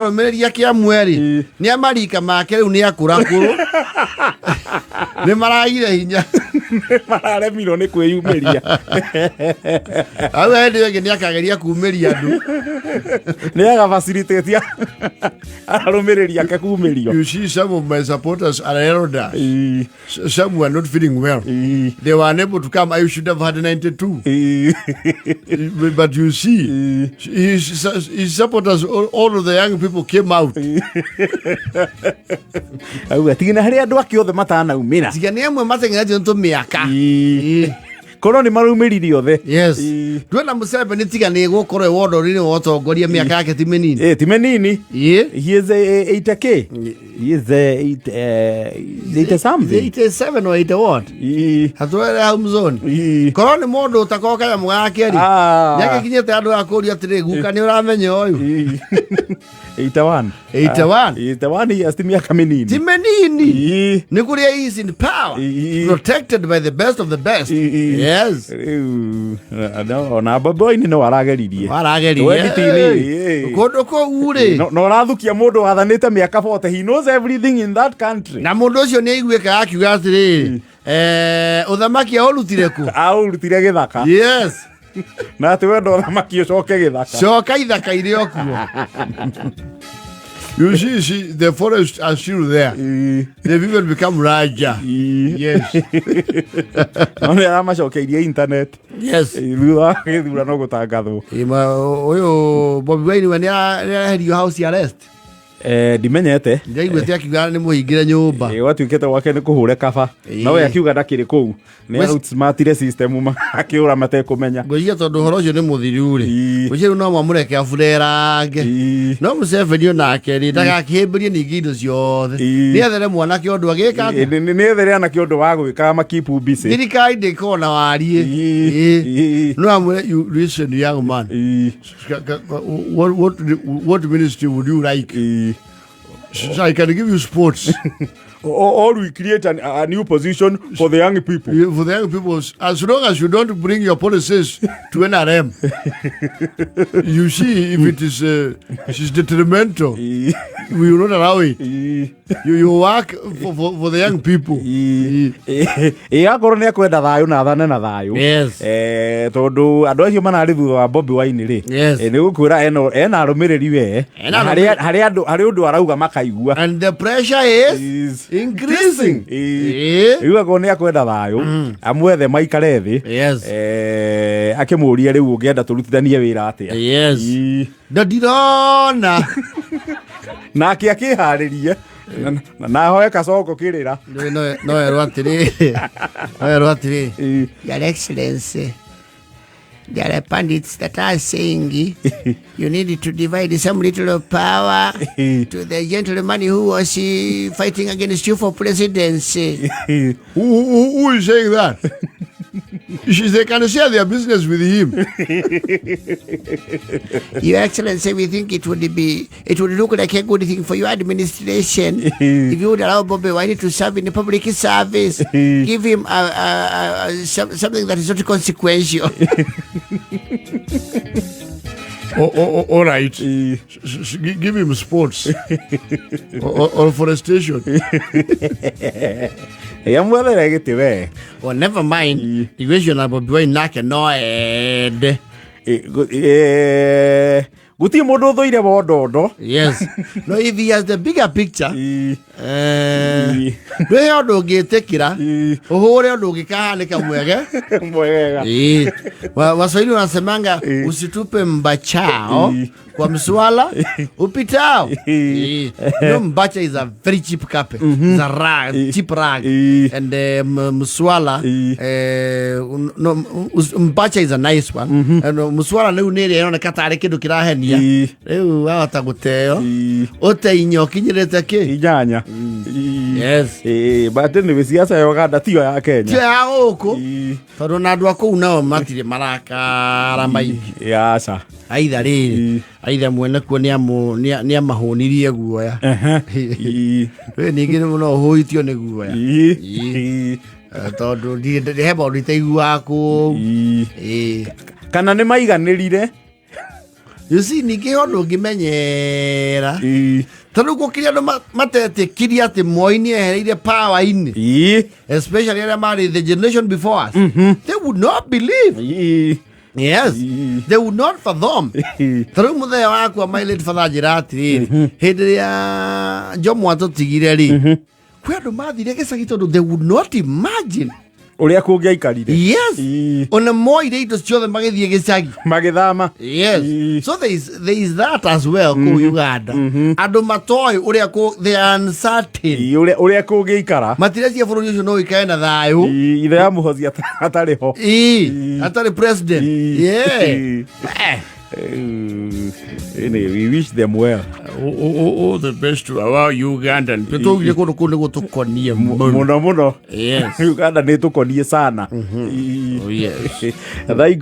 Arũmĩrĩri ake amwe rĩ, nĩ amarika make rĩu nĩ akũrakũrũ, nĩ maragire hinya. Mararemirwo nĩ kwĩyumĩria. Hau hĩndĩ ĩyo ĩngĩ nĩ akageria kumĩria andũ. Nĩ agabacilitĩtia arũmĩrĩri ake kumĩrio. You see, some of my supporters are elders. Some were not feeling well. They were unable to come. I should have had 92. But you see, his supporters, all of the young people came out. Auga tigina harĩ andũ ake othe matanaumĩra. Tiga nĩ amwe mateng'eretio nĩ tũmĩaka. Korwo nĩ maraumĩrire othe. Yes. Tuona Museveni tiga nĩ gũkorwo e wondori-inĩ wa ũtongoria, mĩaka yake ti mĩnini. Ti mĩnini. He is a 80K. He is a 80 something. 87 or 80 what? Hatwere hau mzoni. Korwo nĩ mũndũ ũtakorwo kanyamũ gake rĩ. Nĩagĩkinyĩte andũ a kũria atĩrĩ, guka nĩ ũramenya ũyũ? 81. 81. 81 years ti mĩaka mĩnini. Ti mĩnini. Nĩ kũrĩa he is in power. Protected by the best of the best. Yes. Rĩu, ona Bobi Wine no arageririe. Arageririe. Wenditini. Kũndũ kũu rĩ. No ũrathukia mũndũ wathanĩte mĩaka 40. He knows everything in that country. Na mũndũ ũcio nĩ aiguĩkaga akiuga atĩrĩrĩ, ũthamaki aũrutire kũ? Aũrutire gĩthaka. Yes. Na atĩ wenda ũthamaki ũcoke gĩthaka. Coka ithaka irĩ o kuo. You see, the forests are still there. They've even become larger. Yes. No nĩ aramacokeirie internet. Yes. Thutha wa gĩthurano gũtangathwo. Ũyũ Bobi Wine we nĩ areherio house arrest. Ndimenyete. Ndaiguĩte akiuga nĩ mũhingĩre nyũmba. Gwatuĩkĩte gwake nĩ kũhũre kaba. No we akiuga ndakĩrĩ kũu. Nĩ outsmartire system akĩũra matekũmenya. Ngwĩciria tondũ ũhoro ũcio nĩ mũthiru rĩ, ngwĩciria rĩu no mamũreke aburerange. No Museveni onake rĩ, ndagakĩhĩmbĩrie ningĩ indo ciothe. Nĩ ethere mwanake ũndũ agĩka atĩa? Nĩ ethere anake ũndũ wa gwĩka makipu busy. Thirikari ndĩkoragwo na wariĩ. No amwĩre, you listen, young man. What ministry would you like? So I can give you sports. Or we create a new position for the young people. Yeah, for the young people, as long as you don't bring your policies to NRM, you see, if it is it is detrimental, we will not allow it. You work for the young people. Ĩ akorwo nĩ akwenda thayũ na athane na thayũ. Yes. Tondũ andũ acio mararĩ thutha wa Bobi Wine rĩ, Yes. Nĩ gũkwĩra ena arũmĩrĩri we. Ena Na harĩ andũ harĩ ũndũ arauga makaigua. And the pressure is increasing. Rĩu akorwo nĩ akwenda thayũ, amwethe maikare thĩ. Yes. Akĩmũrie rĩu ũngĩenda tũrutithanie wĩra atĩa? Yes. Ndirona. Nake akĩharĩrie na ahoe kacongo kĩrĩra. No erwo atĩrĩrĩ, no erwo atĩrĩrĩ, Your Excellency, there are pundits that are saying you need to divide some little power to the gentleman who was fighting against you for presidency. Who is saying that? They can share their business with him. Your Excellency, we think it would look like a good thing for your administration if you would allow Bobi Wine to serve in the public service. Give him something that is not consequential. Oh, all right. Give him sports or forestation. Yamwethere gĩtĩ we. Well, never mind. Igwĩcio na Bobi Wine nake no ende. Gũtirĩ mũndũ ũthũire wondondo. Yes. No, if he has the bigger picture, ndwĩhe ũndũ ũngĩtĩkĩra, ũhũre ũndũ ũngĩkahanĩka mwege. Mwega. Waswahili wanasemanga usitupe mbachao kwa mswala upitao. No, mbacha is a very cheap carpet. It's a rag, cheap rag. And mswala, no, mbacha is a nice one. And mswala rĩu nĩ ĩrĩa ĩroneka tarĩ kĩndũ kĩrahenia. Rĩu wahota gũteo. Ũte inya ũkinyĩrĩte kĩ? Inyanya. Yes. But anyway, siasa ya Uganda tiyo ya Kenya. Tiyo ya gũkũ. Tondũ na andũ a kũu nao matirĩ marakara maingĩ. Aca. Aitha rĩrĩ, aitha mwene kuo nĩ amahũnirie guoya. We ningĩ no ũhũitio nĩ guoya. Tondũ he maũndũ itaiguaga kũu. Kana nĩ maiganĩrire? You see, ningĩ ho ndũngĩmenyera tondũ gũkĩrĩ andũ matetĩkirie atĩ Moi nĩ ehereire power-inĩ, especially arĩa marĩ the generation before us, they would not believe. Yes, they would not fathom. Ta rĩu mũthenya wakwa, my late father anjĩra atĩrĩrĩ, hĩndĩ ĩrĩa Jomo atũtigire rĩ, kwĩ andũ mathire gĩcagi tondũ they would not imagine Ũrĩa kũngĩaikarire. Yes. Ona moire indo ciothe magĩthiĩ gĩcagi. Magĩthama. Yes. So there is that as well kũu Uganda, andũ matoĩ ũrĩa they are uncertain. Ũrĩa kũngĩikara. Matirecia bũrũri ũcio no ũikare na thayũ. Ithe ya Mũhozi atarĩ ho. Atarĩ president. Yeah. Anyway, we wish them well. All the best to our Ugandan people. Tũgire kũndũ kũu nĩguo tũkonie mũno. Mũno mũno. Uganda nĩ tũkonie sana. Oh, yes. Thaa 14.